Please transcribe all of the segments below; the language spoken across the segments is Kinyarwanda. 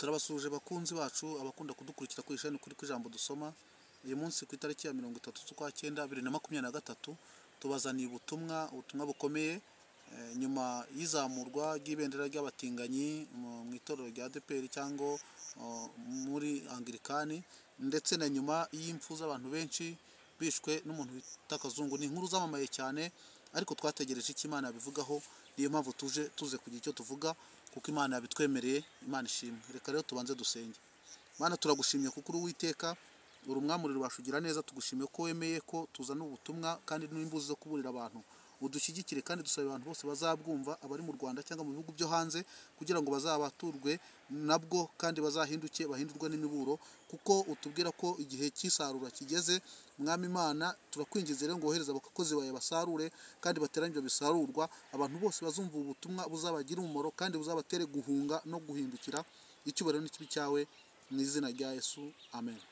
Turabasuhuje bakunzi bacu, abakunda kudukurikira kuri chaîne Ukuri kw'Ijambo dusoma. Uyu munsi ku itariki ya 30 z'ukwa 9 2023, tubazaniye ubutumwa bukomeye nyuma y'izamurwa ry'ibendera ry'abatinganyi mu itorero rya ADEPR cyangwa muri Anglikani, ndetse na nyuma y'impfu z'abantu benshi bishwe n'umuntu bita Kazungu. Ni inkuru zamamaye cyane, ariko twategereje icyo Imana yabivugaho. Niyo mpamvu tuje tuze kugira icyo tuvuga, kuko Imana yabitwemereye. Imana ishimwe. Reka rero tubanze dusenge. Mana, turagushimye kuko uri Uwiteka, uri umwami, urubasha, ugira neza. Tugushimiye ko wemeye ko tuzana ubutumwa kandi n'imbuzi zo kuburira abantu. Udushyigikire, kandi dusaba abantu bose bazabwumva, abari mu Rwanda cyangwa mu bihugu byo hanze, kugira ngo bazabaturwe nabwo kandi bazahinduke, bahindurwe n'imiburo, kuko utubwira ko igihe cy'isarura kigeze. Mwami Imana, turakwinginze rero ngo wohereze abakozi bawe basarure kandi bateranye ibyo bisarurwa. Abantu bose bazumva ubu butumwa buzabagira umumaro kandi buzabatere guhunga no guhindukira. Icyubahiro n'ikibi cyawe, mu izina rya Yesu, amen.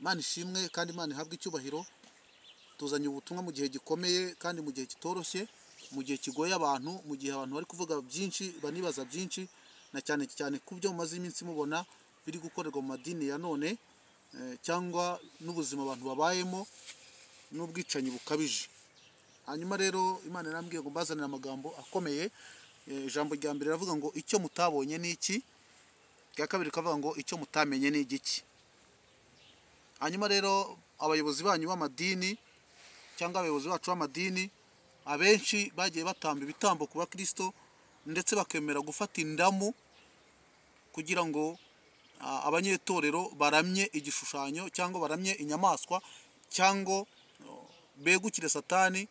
Imana ishimwe kandi Imana ihabwe icyubahiro. Tuzanye ubutumwa mu gihe gikomeye kandi mu gihe kitoroshye, mu gihe kigoye abantu, mu gihe abantu bari kuvuga byinshi, banibaza byinshi, na cyane cyane ku byo mumaze iminsi mubona biri gukorerwa mu madini ya none, cyangwa n'ubuzima abantu babayemo n'ubwicanyi bukabije. Hanyuma rero Imana yarambwiye ngo mbazanire amagambo akomeye. Ijambo rya mbere riravuga ngo icyo mutabonye ni iki, irya kabiri rikavuga ngo icyo mutamenye ni igiki. Hanyuma rero abayobozi banyu b'amadini cyangwa abayobozi bacu b'amadini, abenshi bagiye batamba ibitambo ku bakristo, ndetse bakemera gufata indamu kugira ngo abanyetorero baramye igishushanyo cyangwa baramye inyamaswa cyangwa begukire Satani.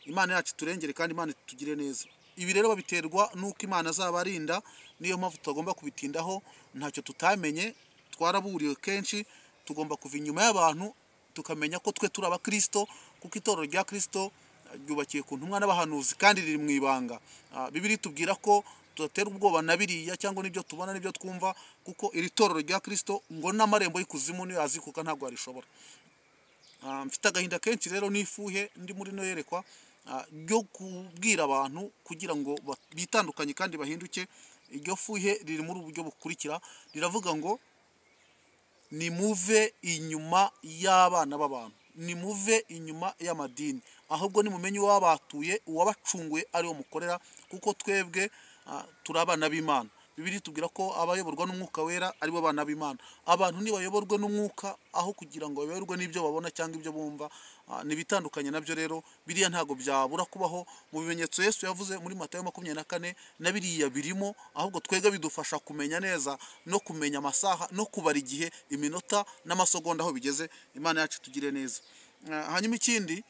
Imana yacu turengere kandi Imana itugire neza. Ibi rero babiterwa n'uko Imana azabarinda. Niyo mpamvu tutagomba kubitindaho. Ntacyo tutamenye, twaraburiwe kenshi. Tugomba kuva inyuma y'abantu, tukamenya ko twe turi abakristo, kuko itorero rya Kristo ryubakiye ku ntumwa n'abahanuzi kandi riri mu ibanga. Bibiliya itubwira ko tudatera ubwoba na biriya cyangwa n'ibyo tubona n'ibyo twumva, kuko iri torero rya Kristo ngo n'amarembo y'ikuzimu niyo yazikuka ntabwo yarishobora. Mfite agahinda kenshi rero n'ifuhe ndi muri no yerekwa ryo kubwira abantu kugira ngo bitandukanye kandi bahinduke. Iryo fuhe riri muri ubu buryo bukurikira, riravuga ngo nimuve inyuma y'abana b'abantu, nimuve inyuma y'amadini, ahubwo nimumenye uwabatuye, uwabacunguye, ariwo mukorera, kuko twebwe turi abana b'Imana. Bibiliya itubwira ko abayoborwa n'Umwuka Wera aribo bana b'Imana. Abantu nibayoborwe n'Umwuka aho kugira ngo bayoborwe n'ibyo babona cyangwa ibyo bumva, n'ibitandukanye nabyo. Rero biriya ntabwo byabura kubaho mu bimenyetso Yesu yavuze muri Matayo 24, na biriya birimo. Ahubwo twebwe bidufasha kumenya neza no kumenya amasaha no kubara igihe, iminota n'amasegonda aho bigeze. Imana yacu tugire neza. Hanyuma ikindi,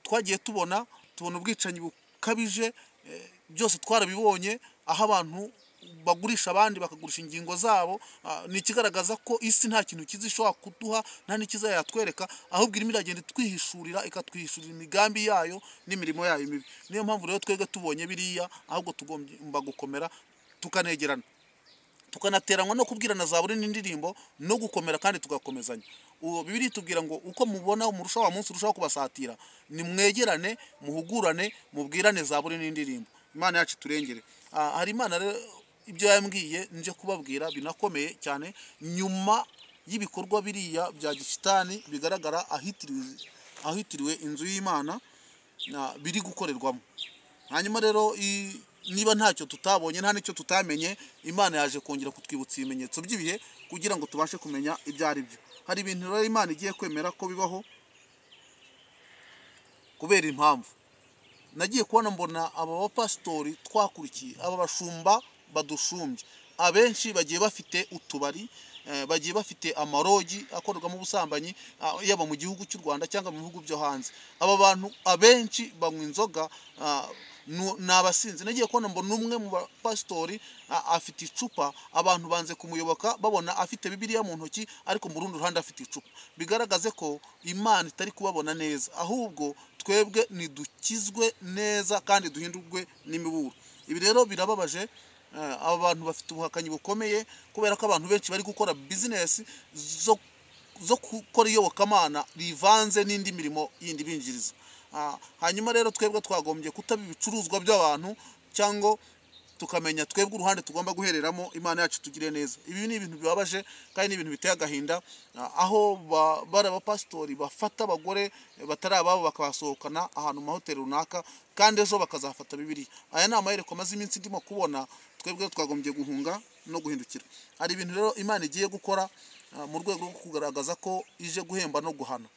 twagiye tubona ubwicanyi bukabije, byose twarabibonye, aho abantu bagurisha abandi, bakagurisha ingingo zabo. Ni ikigaragaza ko isi nta kintu kiza ishobora kuduha, nta n'ikiza yatwereka, ahubwo irimo iragenda itwihishurira, ikatwihishurira imigambi yayo n'imirimo yayo mibi. Niyo mpamvu rero twebwe tubonye biriya, ahubwo tugomba gukomera, tukanegerana, tukanateranwa no kubwirana zaburi n'indirimbo no gukomera kandi tugakomezanya. Uwo Bibiliya itubwira ngo uko mubona umurusha wa munsi urushaho kubasatira, nimwegerane, muhugurane, mubwirane zaburi n'indirimbo. Imana yacu turengere. Hari Imana rero ibyo yambwiye nje kubabwira binakomeye cyane, nyuma y'ibikorwa biriya bya gishitani bigaragara ahitiriwe inzu y'Imana biri gukorerwamo. Hanyuma rero niba ntacyo tutabonye, nta n'icyo tutamenye, Imana yaje kongera kutwibutsa ibimenyetso by'ibihe kugira ngo tubashe kumenya ibyo ari byo. Hari ibintu rero Imana igiye kwemera ko bibaho kubera impamvu. Nagiye kubona mbona aba bapasitori twakurikiye, aba bashumba badushumbye, abenshi bagiye bafite utubari, bagiye bafite amarogi akorerwamo ubusambanyi, yaba mu gihugu cy'u Rwanda cyangwa mu bihugu byo hanze. Aba bantu abenshi banywa inzoga, ni abasinzi. Nagiye kubona mbona umwe mu bapasitori afite icupa. Abantu banze kumuyoboka babona afite Bibiliya mu ntoki, ariko mu rundi ruhande afite icupa. Bigaragaze ko Imana itari kubabona neza. Ahubwo twebwe nidukizwe neza kandi duhindurwe n'imiburo. Ibi rero birababaje. Aba bantu bafite ubuhakanyi bukomeye, kubera ko abantu benshi bari gukora bizinesi zo gukora iyobokamana rivanze n'indi mirimo yindi binjiriza. Hanyuma rero twebwe twagombye kutaba ibicuruzwa by'abantu cyangwa tukamenya twebwe uruhande tugomba guhereramo. Imana yacu tugire neza. Ibi ni ibintu bibabaje kandi ni ibintu biteye agahinda, aho bari abapasitori bafata abagore batari ababo bakabasohokana ahantu mu mahoteli runaka, kandi ejo bakazafata Bibiliya. Aya ni amahereko maze iminsi ndimo kubona. Twebwe twagombye guhunga no guhindukira. Hari ibintu rero Imana igiye gukora mu rwego rwo kugaragaza ko ije guhemba no guhana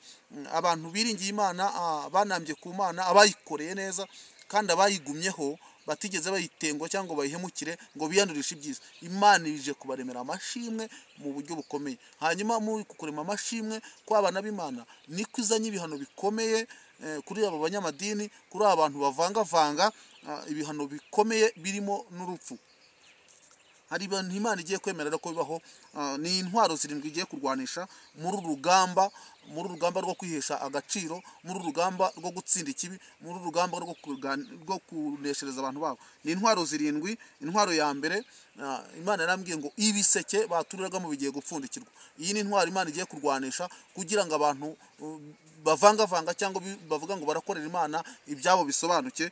abantu biringiye Imana, banambye ku Mana, abayikoreye neza kandi abayigumyeho batigeze bayitengwa cyangwa bayihemukire ngo biyandurishe ibyiza. Imana ije kubaremera amashimwe mu buryo bukomeye. Hanyuma mu kurema amashimwe kw'abana b'Imana niko izanye ibihano bikomeye kuri abo banyamadini, kuri aba bantu bavangavanga, ibihano bikomeye birimo n'urupfu. Hari ibintu Imana igiye kwemera ko bibaho. Ni intwaro zirindwi igiye kurwanisha muri uru rugamba, muri uru rugamba rwo kwihesha agaciro, muri uru rugamba rwo gutsinda ikibi, muri uru rugamba rwo kuneshereza abantu babo. Ni intwaro zirindwi. Intwaro ya mbere, Imana yarambwiye ngo ibiseke baturiragamo bigiye gupfundikirwa. Iyi ni intwaro Imana igiye kurwanisha kugira ngo abantu bavangavanga cyangwa bavuga ngo barakorera Imana, ibyabo bisobanuke,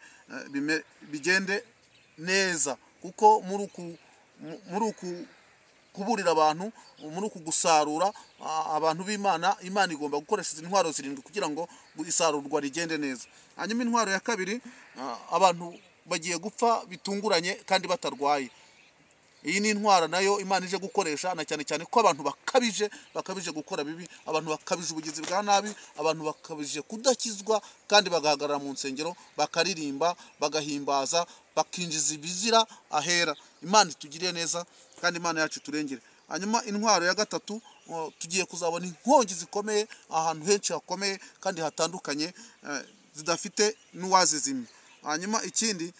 bigende neza. Kuko muri uku kuburira abantu, muri uku gusarura abantu b'Imana, Imana igomba gukoresha izi ntwaro zirindwi kugira ngo isarurwa rigende neza. Hanyuma intwaro ya kabiri, abantu bagiye gupfa bitunguranye kandi batarwaye. Iyi ni intwaro nayo Imana ije gukoresha, na cyane cyane ko abantu bakabije gukora bibi, abantu bakabije ubugizi bwa nabi, abantu bakabije kudakizwa kandi bagahagarara mu nsengero bakaririmba, bagahimbaza, bakinjiza ibizira ahera. Imana itugiriye neza kandi Imana yacu turengere. Hanyuma intwaro ya gatatu, tugiye kuzabona inkongi zikomeye ahantu henshi hakomeye kandi hatandukanye, zidafite n'uwazizimya. Hanyuma ikindi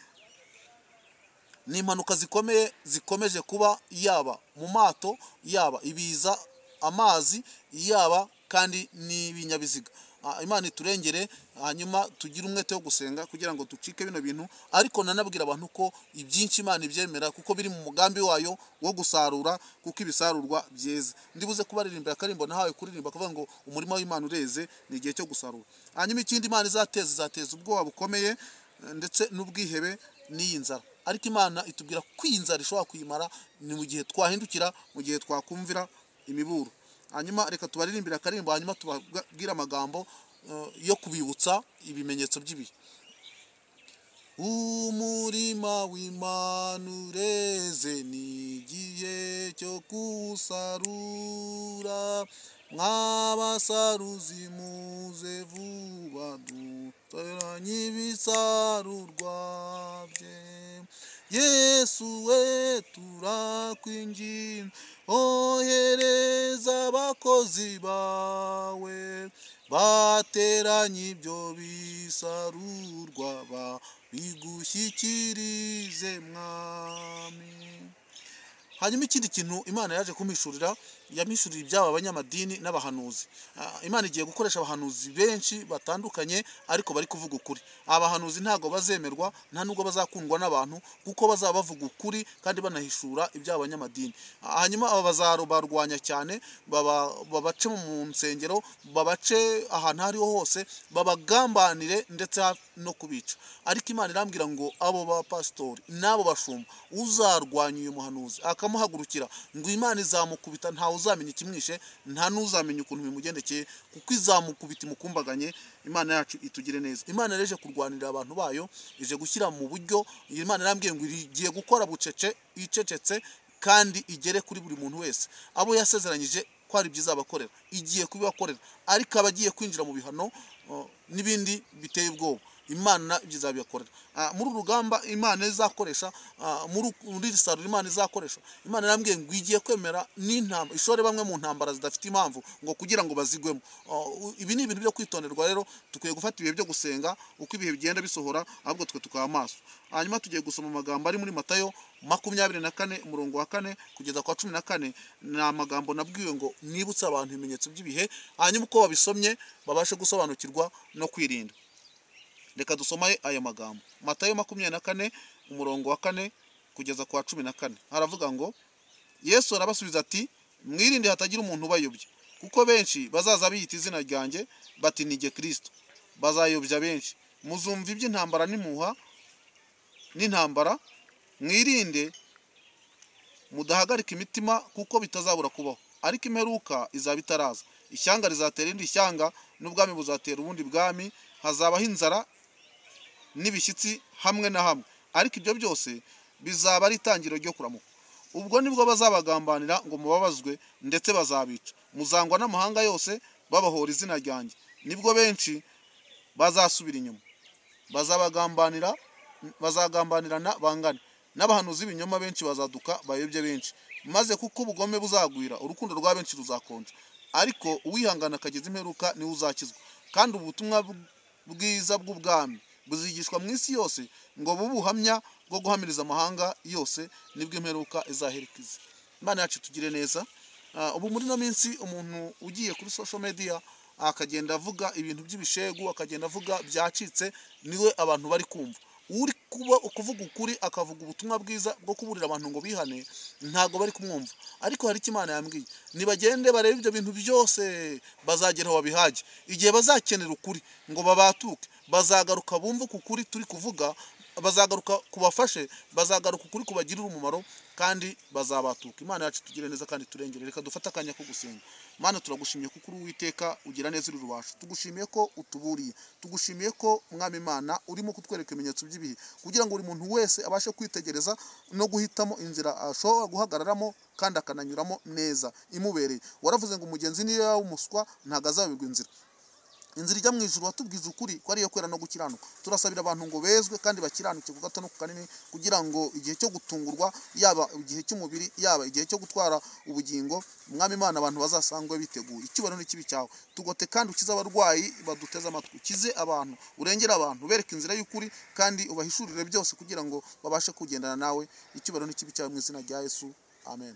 ni impanuka zikomeye zikomeje kuba, yaba mu mato, yaba ibiza, amazi, yaba kandi n'ibinyabiziga. Imana iturengere. Hanyuma tugire umwete wo gusenga kugira ngo ducike bino bintu. Ariko nanabwira abantu ko ibyinshi Imana ibyemera kuko biri mu mugambi wayo wo gusarura, kuko ibisarurwa byeze. Ndibuze kubaririmbira akarimbo nahawe kuririmba kavuga ngo umurima w'Imana ureze, ni igihe cyo gusarura. Hanyuma ikindi Imana izateza ubwoba bukomeye ndetse n'ubwihebe n'iyi nzara. Ariko Imana itubwira ko iyi nzara ishobora kuyimara ni mu gihe twahindukira, mu gihe twakumvira imiburo. Hanyuma reka tubaririmbire akarimbo, hanyuma tubabwire amagambo yo kubibutsa ibimenyetso by'ibihe. Umurima w'Imana ureze, ni igihe cyo kuwusarura, mwabasaruzi muze vuba dutoranye ibisarurwa bye. Yesu we turakwinginze, ohereza abakozi bawe bateranye ibyo bisarurwa babigushyikirize Mwami. Hanyuma ikindi kintu Imana yaje kumishurira, yamishurira ibyaba abanyamadini n'abahanuzi. Imana igiye gukoresha abahanuzi benshi batandukanye ariko bari kuvuga ukuri. Abahanuzi ntago bazemerwa, nta nubwo bazakundwa n'abantu, kuko bazaba bavuga ukuri kandi banahishura ibyaba abanyamadini. Hanyuma aba bazabarwanya cyane, babace mu nsengero, babace ahantu ariho hose, babagambanire ndetse no kubica. Ariko Imana irambwira ngo abo bapasitori n'abo bashumba, uzarwanya uyu muhanuzi akamuhagurukira, ngo Imana izamukubita, nta uzamenya ikimwishe, nta n'uzamenya ukuntu bimugendekeye, kuko izamukubita imukumbaganye. Imana yacu itugire neza. Imana reje kurwanirira abantu bayo, ije gushyira mu buryo. Imana irambwiye ngo igiye gukora bucece, icecetse kandi igere kuri buri muntu wese. Abo yasezeranyije ko ari byiza abakorera, igiye kubibakorera, ariko abagiye kwinjira mu bihano n'ibindi biteye ubwoba, Imana izabibakorera. Muri urugamba Imana izakoresha, muri risarura Imana izakoresha, Imana yarambwiye ngo igiye kwemera n'intambara, ishore bamwe mu ntambara zidafite impamvu ngo kugira ngo bazigwemo. Ibi ni ibintu byo kwitonderwa. Rero tukwiye gufata ibihe byo gusenga uko ibihe bigenda bisohora, ahubwo twe tukaba maso. Hanyuma tugiye gusoma amagambo ari muri Matayo 24 umurongo wa 4 kugeza kwa 14. Ni amagambo nabwiwe ngo nibutse abantu ibimenyetso by'ibihe, hanyuma uko babisomye babashe gusobanukirwa no kwirinda. Reka dusome aya magambo. Matayo 24 umurongo wa 4 kugeza kwa 14. Haravuga ngo Yesu arabasubiza ati, mwirinde hatagira umuntu ubayobya, kuko benshi bazaza biyita izina ryanjye bati ni jye Kristo, bazayobya benshi. Muzumva iby'intambara n'impuha n'intambara, Mwirinde mudahagarika imitima, kuko bitazabura kubaho, ariko imperuka izaba itaraza. Ishyanga rizatera irindi shyanga, n'ubwami buzatera ubundi bwami, hazabaho inzara n'ibishyitsi hamwe na hamwe, ariko ibyo byose bizaba ari itangiriro ryo kuramuka. Ubwo nibwo bazabagambanira ngo mubabazwe, ndetse bazabica. Muzangwa n'amahanga yose babahora izina ryanjye. Nibwo benshi bazasubira inyuma, bazabagambanira, bazagambanirana bangane. N'abahanuzi b'ibinyoma benshi bazaduka bayobye benshi. Maze kuko ubugome buzagwira, urukundo rwa benshi ruzakonja. Ariko uwihangana akageza imperuka niwe uzakizwa. Kandi ubutumwa bwiza bw'ubwami buzigishwa mu isi yose, ngo bube ubuhamya bwo guhamiriza amahanga yose, nibwo imperuka izaherekeza. Imana yacu tugire neza. Ubu muri ino minsi umuntu ugiye kuri social media akagenda avuga ibintu by'ibishegu, akagenda avuga byacitse, niwe abantu bari kumva. Uri kuba ukuvuga ukuri akavuga ubutumwa bwiza bwo kuburira abantu ngo bihane, ntago bari kumwumva. Ariko hari icyo Imana yambwiye, nibagende barebe ibyo bintu byose, bazagera aho babihage. Igihe bazakenera ukuri ngo babatuke, bazagaruka bumve ku kuri turi kuvuga, bazagaruka kubafashe, bazagaruka ukuri kubagirira umumaro, kandi bazabatuka. Imana yacu tugire neza kandi turengere. Reka dufate akanya ko gusenga. Mana, turagushimiye kuko uri Uwiteka ugira neza, uri rubasha. Tugushimiye ko utuburiye, tugushimiye ko Mwami Imana urimo kutwereka ibimenyetso by'ibihe, kugira ngo buri muntu wese abashe kwitegereza no guhitamo inzira ashobora guhagararamo kandi akananyuramo neza imubereye. Waravuze ngo umugenzi niyo yaba umuswa ntabwo azabibwa inzira. Inzira ijya mu ijuru watubwiza ukuri ko ariyo kwera no gukiranuka. Turasabira abantu ngo bezwe kandi bakiranuke ku gato no ku kanini, kugira ngo igihe cyo gutungurwa, yaba igihe cy'umubiri, yaba igihe cyo gutwara ubugingo, Mwami Imana, abantu bazasangwe biteguye. Icyubahiro n'ikibi cyawe. Tugote kandi ukize abarwayi baduteze amatwi, ukize abantu, urengere abantu, ubereke inzira y'ukuri kandi ubahishurire byose kugira ngo babashe kugendana nawe. Icyubahiro n'ikibi cyawe mu izina rya Yesu, amen.